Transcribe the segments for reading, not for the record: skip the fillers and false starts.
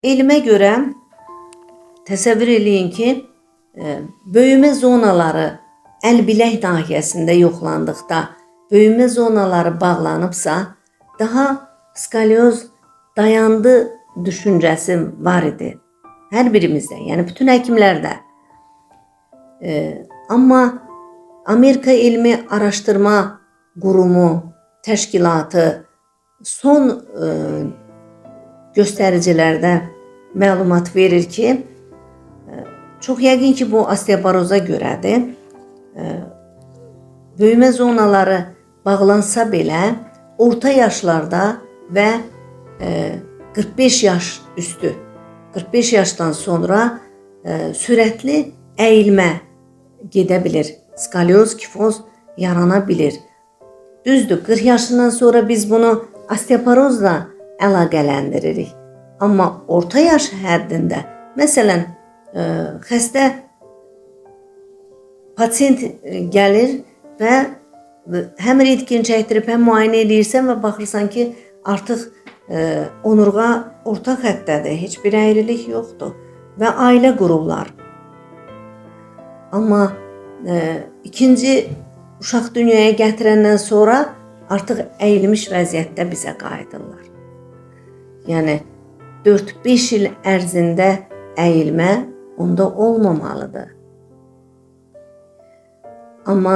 Elmə görə təsəvvür eləyin ki, böyümə zonaları əl bilək nahiyəsində yoxlandıqda böyümə zonaları bağlanıbsa, daha skalyoz dayandı düşüncəsi var idi. Hər birimizdə, yəni bütün həkimlərdə. Amma Amerika Elmi Araşdırma Qurumu, təşkilatı son göstəricilərdə məlumat verir ki, çox yəqin ki, bu osteoporoza görədir. Böyümə zonaları bağlansa belə, orta yaşlarda və 45 yaş üstü, 45 yaşdan sonra sürətli əyilmə gedə bilir. Skalyoz, kifoz yarana bilir. Düzdür, 40 yaşından sonra biz bunu osteoporozla əlaqələndiririk. Amma orta yaş həddində, məsələn, xəstə pasient gəlir və həm rentgen çəkdirib, həm müayinə eləyirsən və baxırsan ki, artıq onurğa orta xəttədir, heç bir əyrilik yoxdur və ailə qururlar. Amma ikinci uşaq dünyaya gətirəndən sonra artıq əyilmiş vəziyyətdə bizə qayıdırlar. Yəni 4-5 il ərzində əyilmə onda olmamalıdır. Amma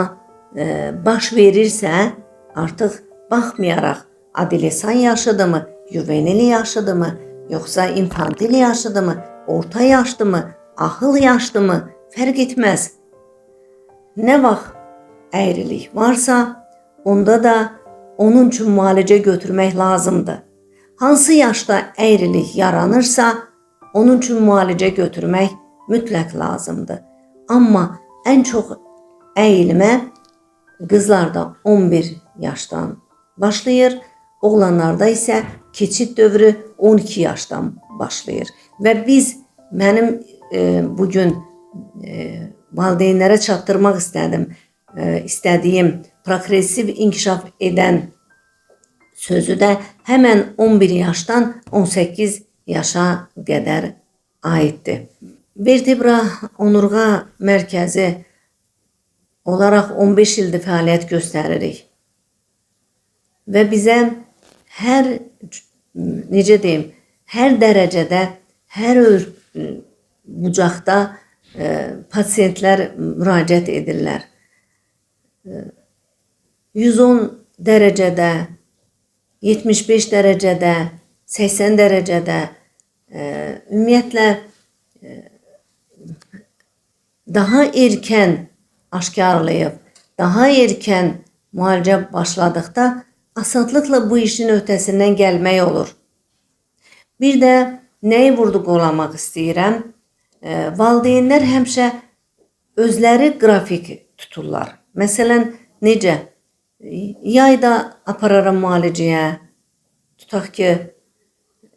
baş verirsə, artıq baxmayaraq adolesan yaşıdırmı, juvenil yaşıdırmı, yoxsa infantil yaşıdırmı, orta yaşdırmı, ahıl yaşdırmı, fərq etməz. Nə vaxt əyrilik varsa, onda da onun üçün müalicə götürmək lazımdır. Hansı yaşda əyrilik yaranırsa, onun üçün müalicə götürmək mütləq lazımdır. Amma ən çox əyilmə qızlarda 11 yaşdan başlayır, oğlanlarda isə keçid dövrü 12 yaşdan başlayır. Və biz, mənim bugün valideynlərə çatdırmaq istədiyim progressiv inkişaf edən sözü də həmən 11 yaşdan 18 yaşa qədər aiddir. Vertebra onurğa mərkəzi olaraq 15 ildir fəaliyyət göstəririk. Və bizə hər, necə deyim, hər dərəcədə, hər bucaqda pasientlər müraciət edirlər. 110 dərəcədə, 75 dərəcədə, 80 dərəcədə, ümumiyyətlə daha erkən aşkarlayıb, daha erkən müalicə başladıqda asanlıqla bu işin öhdəsindən gəlmək olur. Bir də nəyi vurğulamaq istəyirəm? Valideynlər həmişə özləri qrafik tuturlar. Məsələn, necə? Yayda apararam müalicəyə, tutaq ki,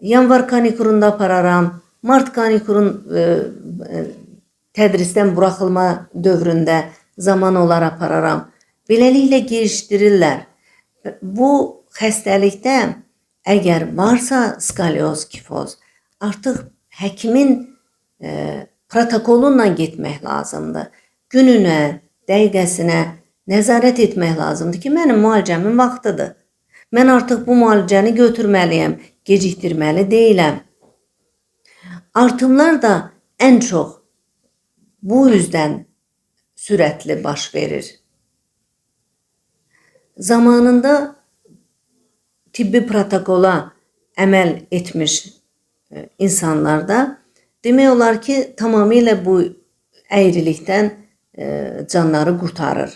yanvar kanikulunda apararam, mart kanikulun tədrisdən buraxılma dövründə zaman olar apararam. Beləliklə gecikdirirlər. Bu xəstəlikdə əgər varsa skalyoz, kifoz, artıq həkimin protokolunla getmək lazımdır. Gününə, dəqiqəsinə nəzarət etmək lazımdır ki, mənim müalicəmin vaxtıdır. Mən artıq bu müalicəni götürməliyəm, gecikdirməli deyiləm. Artımlar da ən çox bu üzdən sürətli baş verir. Zamanında tibbi protokola əməl etmiş insanlarda demək olar ki, tamamilə bu əyrilikdən canları qurtarır.